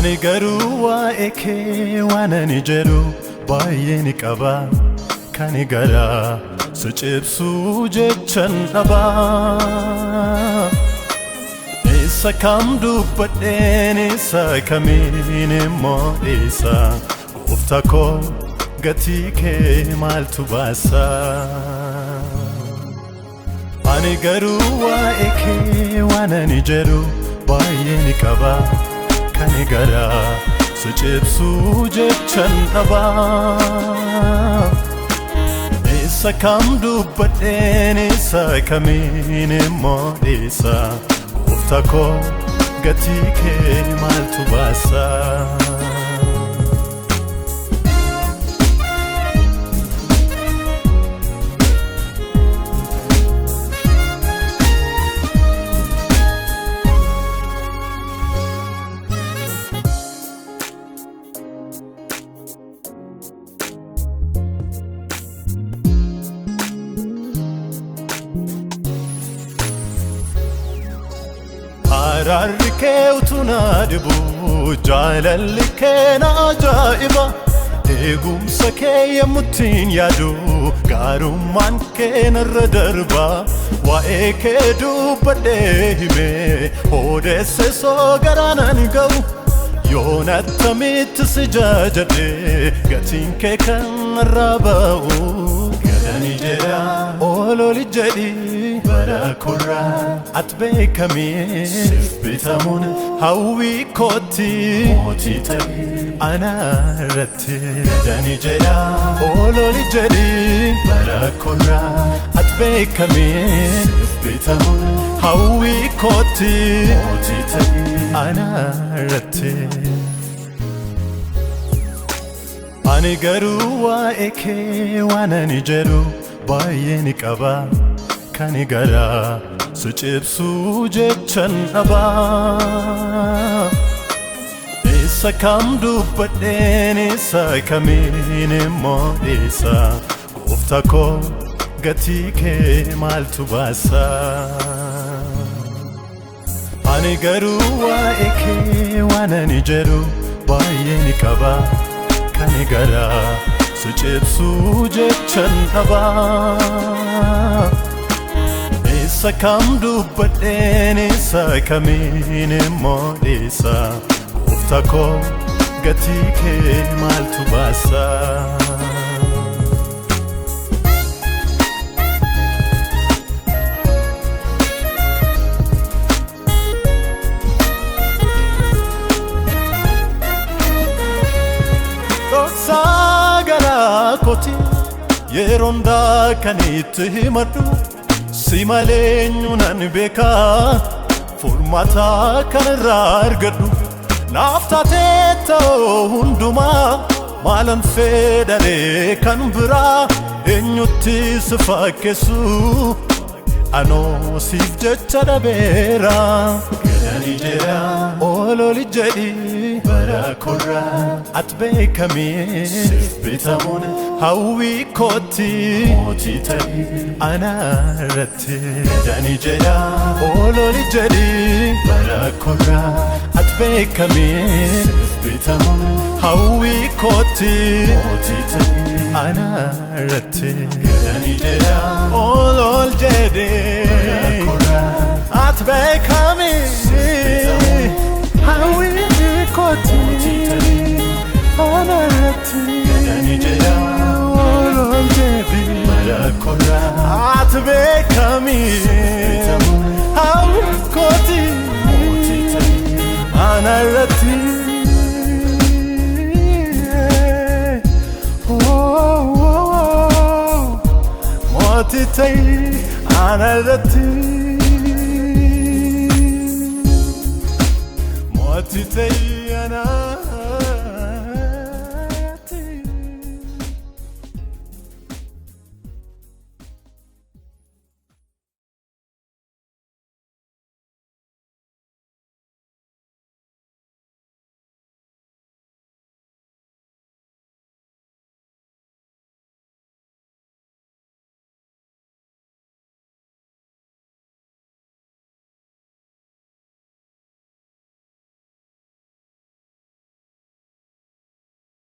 Ani garuu waa'ee kee waan ani jedhu baay'ee ni qaba. Kan garaa si cibsu jechan dhaba. Isa kam dubbadheen isa kamiin immoo dhiisa? Gooftaa koo, gatii kee maaltu baasa? Ani garuu waa'ee kee waan ani jedhu baay'ee ni qaba. Kan garaa si cibsu jechan dhaba. Isa kam dubbadheen isa kamiin immoo dhiisa? Gooftaa koo, gatii kee maaltu baasa? Araarri kee utuu na dhibu, jaalalli kee na ajaa'iba. Eegumsa kee yemmuttiin yaadu, gaarummaan kee narra darba. Waa'ee kee dubbadhee himee odeesse soo garaan ga'u. Yoon attamitti si jajadhee gatiin kee kan narraa ba'u? Gadani jedha, ololi jedhi, bara korraa ati beekamee siif bitamuun hawwii kootti, mootii ta'e ana irratti. Gadani jedha, ololi jedhi, bara korraa ati beekamee siif bitamuun hawwii kootti, mootii ta'e ana irratti. Ani garuu waa'ee kee waan ani jedhu baay'ee ni qaba. Kan garaa si cibsu jechan dhaba. Isa kam dubbadheen isa kamiin immoo dhiisa? Gooftaa koo, gatii kee maaltu baasa? Ani garuu waa'ee kee waan ani jedhu baay'ee ni qaba. Kan garaa si cibsu jechan dhaba. Isa kam dubbadheen isa kamiin immoo dhiisa? Gooftaa koo, gatii kee maaltu baasa? Dhoksaa garaa kooti yeroo hundaa kan itti himadhu si malee eenyu nan beekaa? Furmaata kan irraa argadhu naaf taatee ta'uu hundumaa, maalan fedharee kan biraa? Eenyutti si fakkeessu? Anoo siif jecha dhabeera. Gadani jedha, ololi jedhi, bara korraa ati beekamee siif bitamuun hawwii kootti, mootii ta'e ana irratti. Gadani jedha, ololi jedhi, bara korraa ati beekamee siif bitamuun hawwii kootti, mootii ta'e ana irratti. Gadani jedha, olol jedhi, bara korraa ati beekamee hawwii kootti, ana irratti. Gadani jedha, olol jedhi, bara korraa ati beekamee hawwii kootti, ana irratti. Oh, mootii ta'e ana irratti. Mootii ta'e.